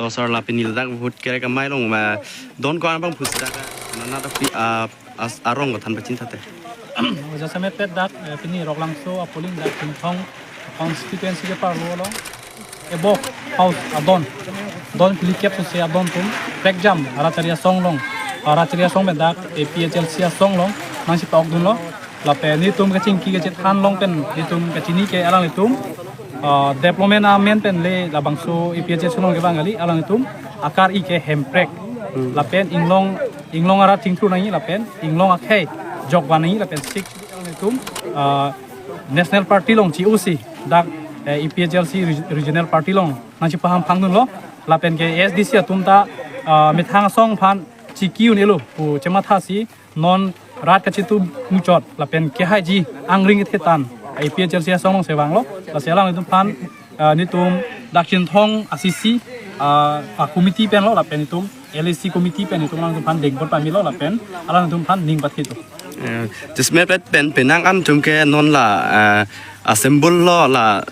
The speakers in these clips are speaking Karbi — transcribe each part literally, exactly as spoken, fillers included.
Tosar la pini ladak vote kerek amei along ma don ko-an abang phu si dak nana dak pi a as arong ko than pachinthate. Jasemet pet dak, eh, pini Roklangso a-polling dak Chinthong constituency ke parlo lo. Ebok house adon. Don phlikep sose adon atum. Prekjam Ratchari asong along. Ratchari asong pen dak A P H L C asong along nangchepa-ok dunlo. Lapen netum kachingki kachethan along pen netum kachini ke alanglitum, ah, development amen pen le labangso A P H L C along kevang kali, alanglitum akar-i ke Hemprek. Hmm. Lapen inglong, inglong arat chingthur nangji lapen inglong akhei jokvan nangji lapen sik alanglitum, ah, National Party along chi-o si dak, eh, A P H L C reg-, Regional Party along nangchepaham phang dunlo. Lapen ke A S D C atum ta, ah, methang asong aphan chiki un-elo pu chemathasi non rat kachitu muchot lapen kehaiji angring kethe tan A P H L C asong along si vanglo. Lasi alanglitum aphan, ah, netum dak Chinthong a C C, ah, a committee pen lo lapen netum L A C committee pen netum alangtum aphan dengpot pamelo lapen alangtum aphan ning pathito. Eh, jasemet pet pen penang an atum ke non la, eh, a symbol lo la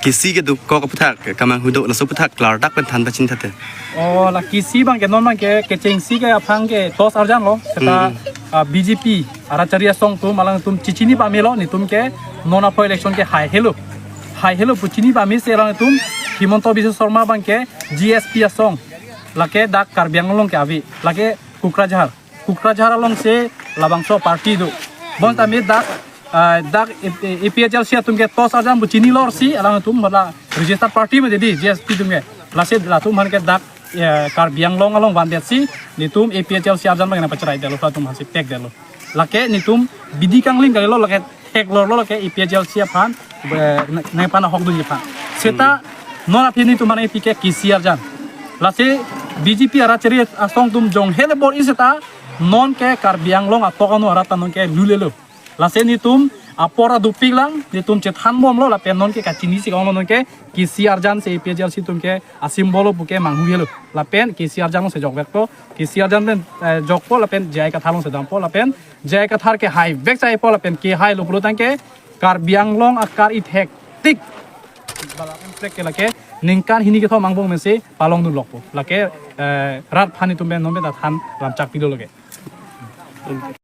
kisi keduk kok aphuthak kemanghu do laso aphuthak klardak pen than pachinthate. Oh, la kisi abang ke non abang ke kechengsi ke aphan ke toss arjan lo. Seta, hmm, ah, B J P Ratchari asong atum alangtum chichini pamelo netum ke non apho election ke hai helo. Hai helo pu chini pame si alangtum Himanta Biswa Sarma abang ke G S P asong. Lake dak Karbi Anglong ke ave. Lake Kokrajhar. Kokrajhar along si labangso party do. Bonta me dak, ah, dak A P H L C atum ke toss arjan pu chinilo si alangtum hala registered party me di G S P atum ke. Lasi latum aphan ke dak, eh, Karbi Anglong along vandet si netum A P H L C arjan abang nangpacherai detlo, latum aphan si pek detlo. Lake netum bidi kangling kalilo lake theklorlo lake A P H L C aphan, eh, nangphan ahok dunji aphan. Seta non aphi netum aphan epike kisi arjan. Lasi B J P Ratchari asong atum jong hele bor-i seta non ke Karbi Anglong atok anu arat ta non ke lulelo. Lasi netum apor adupik lang, netum chethan bomlo lapen non ke kachini si konglo non ke kisi arjan si A P H L C atum ke a symbol lo puke manghu helo. Lapen kisi arjan along si jokvekpo, kisi arjan pen, eh, jokpo lapen J I Kathar along si dampo lapen J I Kathar ke haivek chaipo lapen kehailo pulo tangte Karbi Anglong akar-i thektik. Bala pen trek ke lake ningkan hini kethom angbong pensi palong dunlokpo. Lake, eh, rat aphan netum pen non pen ta than lamchak pilo lake.